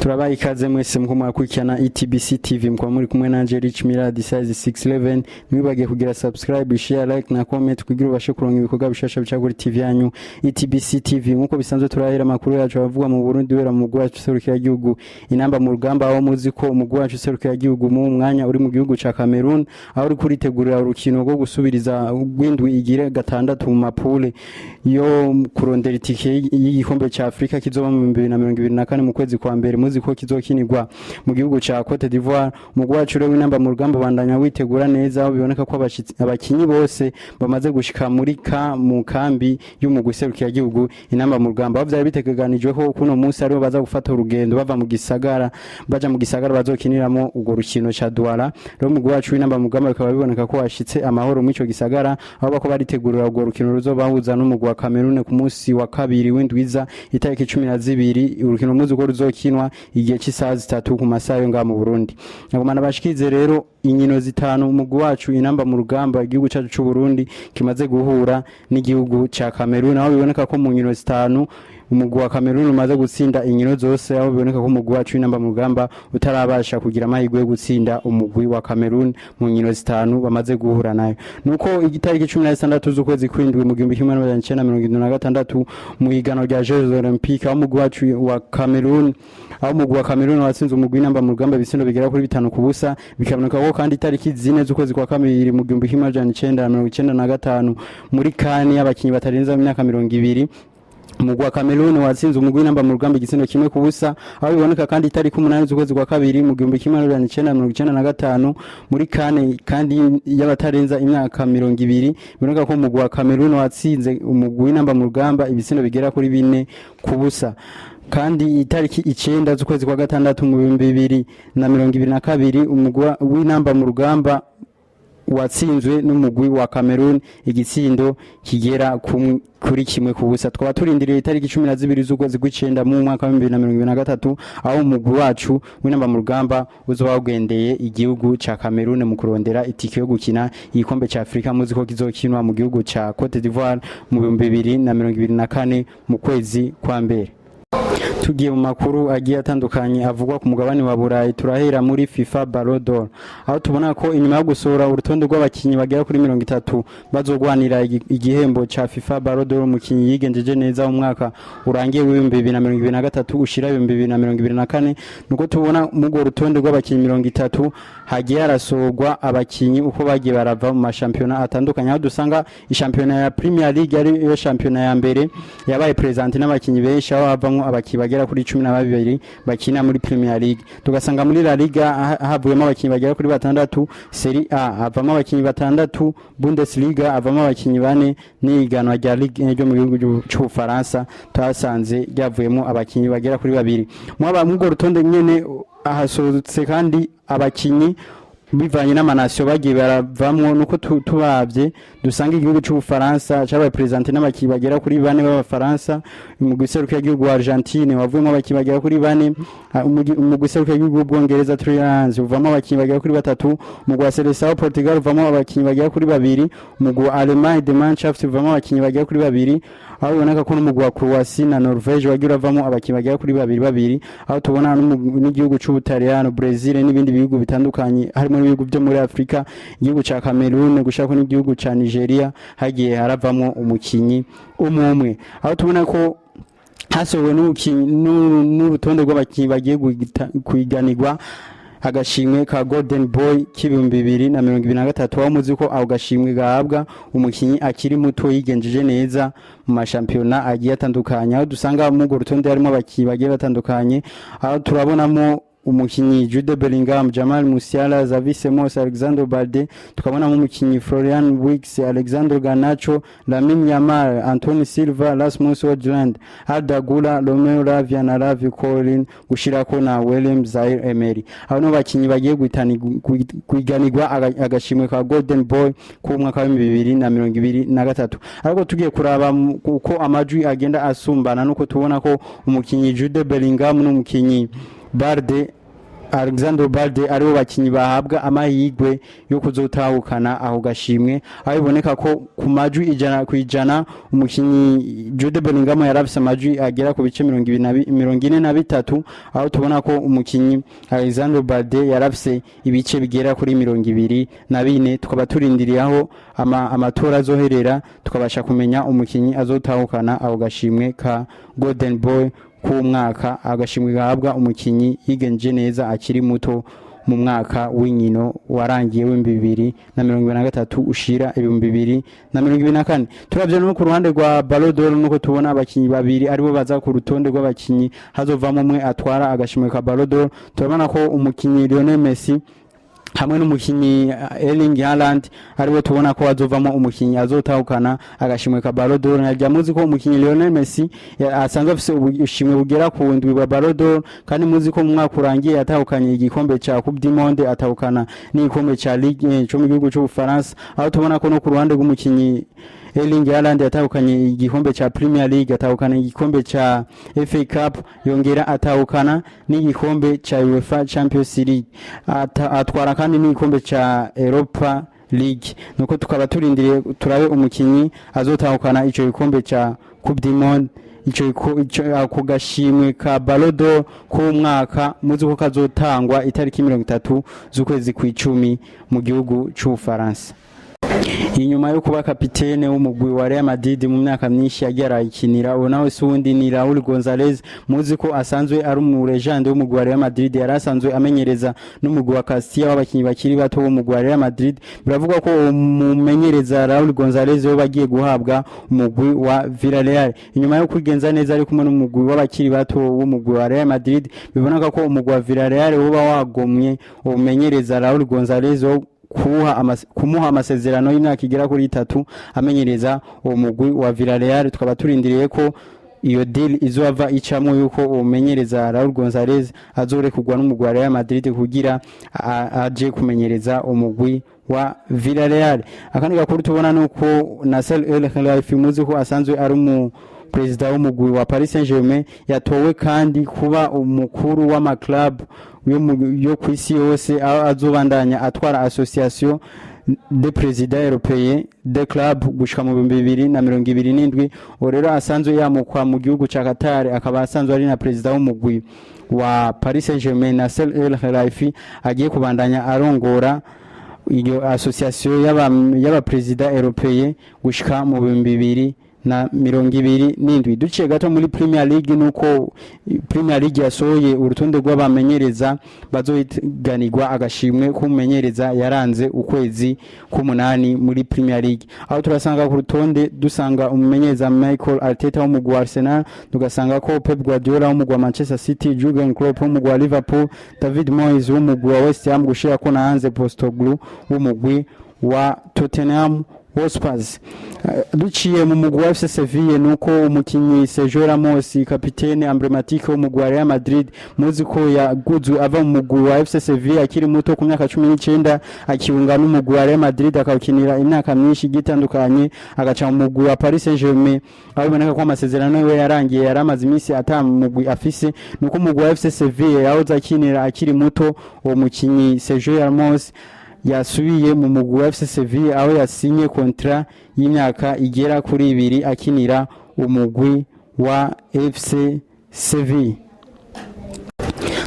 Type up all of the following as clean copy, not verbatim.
Turabaha ikaze mwese muko murakurikirana ETBC TV, mukaba muri kumwe nanje Rich Mirad size 611. Ntiwibage kugira subscribe, share, like na comment kugira ubashe kuronka ibikorwa bishasha bica kuri TV yanyu ETBC TV. Nkuko bisanzwe, turahera amakuru yacu avugwa mu Burundi wera mu mugwi wacu serukira gihugu Inamba mu Rugamba, aho muzi ko umugwi wacu serukira gihugu mu mwanya uri mu gihugu ca Cameroon, aho uri kuritegurira urukino rwo gusubiriza rw'indwi igire gatandatu mu ma poules yo kurondera itike y'igikombe ca Afrika kizoba mu 2024 mu kwezi kwa mbere. Muzi ko kizokinirwa mu gihugu ca Cote d'Ivoire. Umugwi wacu rero w'Inamba mu Rugamba bandanya witegura neza, aho biboneka ko abakinyi bose bamaze gushika muri ka mu kambi y'umugwi serukira gihugu Inamba mu Rugamba, aho vyari bitegekanijwe ko kuno munsi aribo baza gufata urugendo bava mu gisagara baja mu gisagara bazokiniramo urwo rukino ca Douala. Rero umugwi wacu w'Inamba mu Rugamba bikaba biboneka ko washitse amahoro muri ico gisagara, aho bako baritegurira urwo rukino ruzobahuza n'umugwi wa Cameroon ku munsi wa kabiri w'indwiza, itariki 12. Urukino muzi ko ruzokinwa igihe cy'isaha 3 ku masaha yo ngaha mu Burundi. Nagomana bashikize rero inkino zitanu umugwi wacu Inamba mu Rugamba, igihugu cyacu c'u Burundi, kimaze guhura n'igihugu ca Cameroon, aho biboneka ko mu nkino zitanu umugwi wa Cameroon umaze gutsinda inkino zose, aho biboneka ko umugwi wacu w'Inamba mu Rugamba utarabasha kugira amahirwe yo gutsinda umugwi wa Cameroon mu nkino zitanu bamaze guhura nayo. Nuko igitariki 16 z'ukwezi kw'indwi mu 1976 mu higanwa rya Jeux Olympiques, aho umugwi wacu wa Cameroon aho umugwi wa Cameroon watsinze umugwi w'Inamba mu Rugamba ibitsindo bigera kuri 5-0. Bikaboneka ko kandi itariki 4 z'ukwezi kwa kabiri mu 1995 muri CAN y'abakinyi batarenza imyaka 20, umugwi wa Cameroon watsinze umugwi w'Inamba mu Rugamba igitsindo 1-0. Aho biboneka kandi itariki 8 z'ukwezi kwa kabiri mu 1995 muri CAN kandi y'abatarenza imyaka 20, biboneka ko umugwi wa Cameroon watsinze umugwi w'Inamba mu Rugamba ibitsindo bigera kuri 4-0. Kandi itariki 9 z'ukwezi kwa gatandatu mu 2022, umugwi w'Inamba mu Rugamba watsinzwe n'umugwi wa Cameroon igitsindo kigera kuri 1-0. Twaba turindiriye itariki 12 z'ukwezi kw'icenda mu mwaka wa 2023, aho umugwi wacu w'Inamba mu Rugamba uzoba wagendeye igihugu ca Cameroon mu kurondera itike yo gukina igikombe ca Afrika, muzi ko kizokinwa mu gihugu ca Cote d'Ivoire mu 2024 mu kwezi kwa mbere. Tugiye mu makuru agiye atandukanye avugwa ku mugabane wa Burayi, turahera muri FIFA Ballon d'Or, aho tubona ko inyuma yo gusohora urutonde rw'abakinyi bagera kuri 30 bazogwanira igihembo ca FIFA Ballon d'Or, umukinyi yigenjeje neza umwaka urangiye w'2023 ushira 2024, nuko tubona mu urwo rutonde rw'abakinyi 30 hagiye harasohorwa abakinyi uko bagiye barava mu mashampiyona atandukanye, aho dusanga ishampiyona ya Premier League ari yo shampiyona ya mbere yabaye présentée n'abakinyi benshi, aho havamwo abakinyi bagera kuri 12 bakina muri Premier League. Tugasanga muri La Liga havuyemo abakinyi bagera kuri batandatu, Serie A havamo abakinyi batandatu, Bundesliga havamo abakinyi bane, n'ihiganwa rya Ligue 1 ryo mu gihugu c'Ubufaransa twasanze ryavuyemo abakinyi bagera kuri babiri. Mwaba muri urwo rutonde nyene hasohotse kandi abakinyi bivanye n'ama nations bagiye baravamwo, nuko tubavye dusanga igihugu c'Ubufaransa cabaye présentée n'abakinyi bagera kuri bane b'Abafaransa, umugwi serukiragihugu wa Argentine wavuyemo abakinyi bagera kuri bane, umugwi serukiragihugu w'Ubwongereza Three Lions uvamo abakinyi bagera kuri batatu, umugwi wa Seleção Portugal uvamo abakinyi bagera kuri babiri, umugwi wa Allemagne Die Mannschaft uvamo abakinyi bagera kuri babiri, aho biboneka ko n'umugwi wa Croatie na Norvège wagiye uravamo abakinyi bagera kuri babiri babiri, aho tubona n'igihugu c'Ubutaliyano, Brazil n'ibindi bihugu bitandukanye, harimo n'ibihugu byo muri Afrika, igihugu ca Cameroon gushaka n'igihugu ca Nigeria, hagiye haravamo umukinyi umwe umwe, aho tubona ko hasohowe n'urutonde rw'abakinyi bagiye kuhiganirwa agashimwe ka Golden Boy k'2023, aho muzi ko ako gashimwe gahabwa umukinyi akiri muto yigenjeje neza mu mashampiyona agiye atandukanye, aho dusanga mu urwo rutonde harimo abakinyi bagiye batandukanye, aho turabonamo umukinyi Jude Bellingham, Jamal Musiala, Xavi Simons, Alexander Balde, tukabonamo umukinyi Florian Wirtz, Alexander Garnacho, Lamine Yamal, Anthony Silva, Rasmus Hojlund, Arda Güler, Romeo Lavia na Ravi Colin, gushirako na William Zaire Emery. Abo nibo bakinyi bagiye guhiganirwa agashimwe ka Golden Boy k'umwaka wa 2023. Ariko tugiye kuraba uko amajwi agenda asumbana, nuko tubona ko umukinyi Jude Bellingham n'umukinyi Balde Alexander Balde aribo bakinyi bahabwa amahirwe yo kuzotahukana aho gashimwe, aho biboneka ko ku majwi 100% umukinyi Jude Bellingham yarafise amajwi agera ku bice 43, aho tubona ko umukinyi Alexander Balde yarafise ibice bigera kuri 24. Tukaba turindiriye aho amatora azoherera, tukabasha kumenya umukinyi azotahukana aho gashimwe ka Golden Boy k'umwaka, agashimwe gahabwa umukinyi yigenje neza akiri muto mu mwaka w'inkino warangiye w'2023 ushira 2024. Turavye no ku ruhande rwa Ballon d'Or, nuko tubona abakinyi babiri aribo baza ku rutonde rw'abakinyi hazovamo umwe atwara agashimwe ka Ballon d'Or. Turabona ko umukinyi Lionel Messi hamwe n'umukinyi Erling Haaland ariwe tubona ko azovamo umukinyi azotahukana agashimwe ka Ballon d'Or. Najya muzi ko umukinyi Lionel Messi asanzwe afise ubushimwe bugera ku ndwi bwa Ballon d'Or, kandi muzi ko mu mwaka urangiye yatahukanye igikombe ca Coupe du Monde, atahukana n'igikombe ca Ligue cyo mu gihugu cy'Ubufaransa, aho tubona ko no ku ruhande rw'umukinyi Erling Haaland yatahukanye igikombe ca Premier League, atahukana igikombe ca FA Cup, yongera atahukana n'igikombe ca UEFA Champions League, atwara kandi n'igikombe ca Europa League. Nuko tukaba turindiriye turabe umukinyi azotahukana ico gikombe ca Coupe du Monde, ico ako gashimwe ka Ballon d'Or k'umwaka. Muzi ko kazotangwa itariki 30 z'ukwezi kw'icumi mu gihugu c'Ubufaransa. Inyuma yo kuba kapitene w'umugwi wa Real Madrid mu myaka myinshi yagiye arayikinira, uwo nawe si uwundi ni Raul Gonzalez. Muzi ko asanzwe ari umu légende w'umugwi wa Real Madrid, yari asanzwe amenyereza n'umugwi wa Castilla w'abakinyi bakiri bato w'umugwi wa Real Madrid. Biravugwa ko umumenyereza Raul Gonzalez we bagiye guhabwa umugwi wa Villarreal inyuma yo kwigenza neza ari kumwe n'umugwi w'abakiri bato w'umugwi wa Real Madrid. Biboneka ko umugwi wa Villarreal woba wagomye umumenyereza Raul Gonzalez wo kumuha amasezerano y'imyaka igera kuri 3 amenyereza uwo mugwi wa Villarreal. Tukaba turindiriye ko iyo deal izova icamwo, yuko umenyereza Raul Gonzalez azorekurwa n'umugwi wa Real Madrid kugira aje kumenyereza umugwi wa Villarreal. Akandi gakuru tubona nuko Nasser El Khelaifi, muzi ko asanzwe ari umu perezida w'umugwi wa Paris Saint-Germain, yatowe kandi kuba umukuru w'ama club yo ku isi yose, aho azobandanya atwara Association de présidents européens de club gushika mu 2027. Uwo rero asanzwe yamukwa mu gihugu ca Qatar, akaba asanzwe ari na perezida w'umugwi wa Paris Saint-Germain, Nasser El Khelaifi agiye kubandanya arongora iyo association y'abaperezida européen gushika mu 2027. Duciye gato muri Premier League, nuko Premier League yasohoye urutonde rw'abamenyereza bazohiganirwa agashimwe k'umumenyereza yaranze ukwezi k'umunani muri Premier League, aho turasanga ku rutonde dusanga umumenyereza Michael Arteta w'umugwi wa Arsenal, tugasanga ko Pep Guardiola w'umugwi wa Manchester City, Jurgen Klopp w'umugwi wa Liverpool, David Moyes w'umugwi wa West Ham, gushirako na Ange Postecoglou w'umugwi wa Tottenham Hotspurs. Duciye mu mugwi wa FC Seville, nuko umukinyi Sergio Ramos, kapitene emblématique w'umugwi wa Real Madrid, muzi ko yaguzwe ava mu mugwi wa FC Seville akiri muto ku myaka 19, akiunga n'umugwi wa Real Madrid, akawukinira imyaka myinshi igitandukanye, agaca mu mugwi wa Paris Saint-Germain, aho biboneka ko amasezerano yiwe yarangiye, yari amaze iminsi ata mugwi afise. Nuko umugwi wa FC Seville yahoze akinira akiri muto, uwo mukinyi Sergio Ramos yasubiye mu mugwi wa FC Seville, aho yasinye contrat y'imyaka igera kuri 2 akinira umugwi wa FC Seville.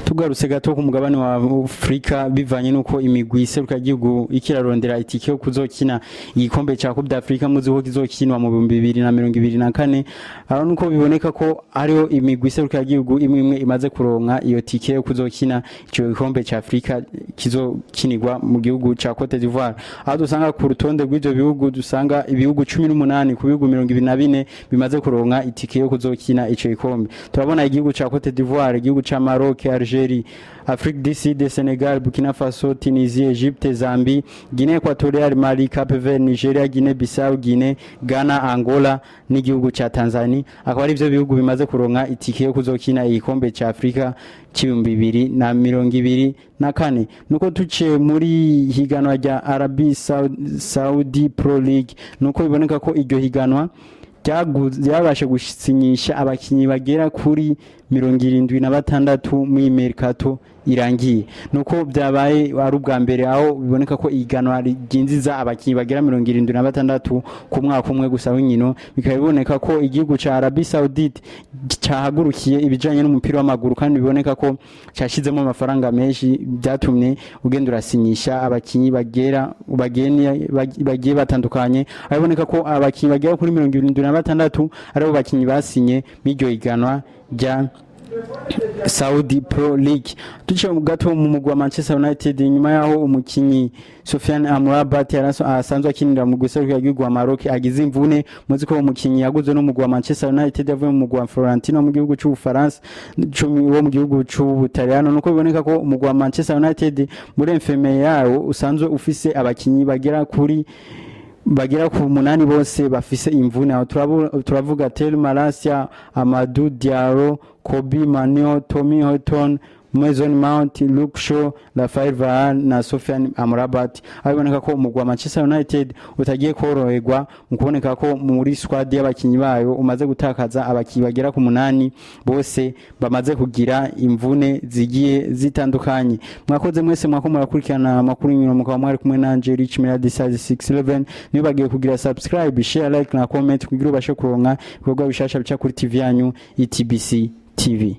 Tugarutse gato ku mugabane wa Afrika, bivanye nuko imigwi iseruka igihugu ikirarondera itike yo kuzokina igikombe ca Coupe d'Afrique, muzi ko kizokinwa mu 2024, aho nuko biboneka ko hariho imigwi iseruka igihugu imwe imwe imaze kuronka iyo tike yo kuzokina ico gikombe ca Afrika kizokinirwa mu gihugu ca Cote d'Ivoire, aho dusanga ku rutonde rw'ivyo bihugu dusanga ibihugu 18 ku bihugu 24 bimaze kuronka itike yo kuzokina ico gikombe. Turabona igihugu ca Cote d'Ivoire, igihugu ca Maroc, Algerie, Afrique du Sud, Senegal, Burkina Faso, Tunisie, Egypte, Zambie, Guinée Equatoriale, Mali, Cape Verde, Nigeria, Guinée Bissau, Guinée, Ghana, Angola n'igihugu ca Tanzania, akaba ari byo bihugu bimaze kuronka itike yo kuzokina igikombe ca Afrika c'2024. Nuko tuciye muri higanwa rya Arabie Saudi Pro League, nuko biboneka ko iryo higanwa ryabashe gusinyisha abakinyi bagera kuri 76 muri mercato. irangiye. Nuko byabaye ari ubwa mbere aho biboneka ko iganwa ryinjiza abakinyi bagera 76 ku mwaka umwe gusa w'inkino. Bikaba biboneka ko igihugu ca Arabie Saoudite cahagurukiye ibijanye n'umupira w'amaguru, kandi biboneka ko cyashizemo amafaranga menshi, byatumye ugenda urasinyisha abakinyi bagera bagene bagiye batandukanye, aho biboneka ko abakinyi bagera kuri 76 aribo bakinyi basinye mw'iryo higanwa rya Saudi Pro League. Duce gato mu mugwi wa Manchester United, nyuma yaho umukinyi Sofiane Amrabat asanzwe akinira mu guserukira igihugu wa Maroc agize imvune. Muzi ko umukinyi yaguzwe n'umugwi wa Manchester United avuye mu mugwi wa Fiorentina mu gihugu c'Ubufaransa, wo mu gihugu c'Ubutaliyano. Nuko biboneka ko umugwi wa Manchester United muri infirmerie yawo usanzwe ufise abakinyi bagera ku munani bose bafise imvune. Aho turavuga Tell Malacia, Amadou Diallo, Kobbie Mainoo, Tommy Houghton, Mason Mount, Luke Shaw, Rafael Varane na Sofiane Amrabat. Aho biboneka ko umugwi wa Manchester United utagiye koroherwa mu kuboneka ko muri squad y'abakinyi bayo umaze gutakaza abakinyi bagera ku munani, bose bamaze kugira imvune zigiye zitandukanye. Mwakoze mwese mwako murakurikirana amakuru y'inkino, mukaba mwari kumwe nanje Rich Miradi size 611. Nibagiye kugira subscribe, share, like na comment kugira ubashe kuronka ibikorwa bishasha bica kuri TV yanyu ETBC TV.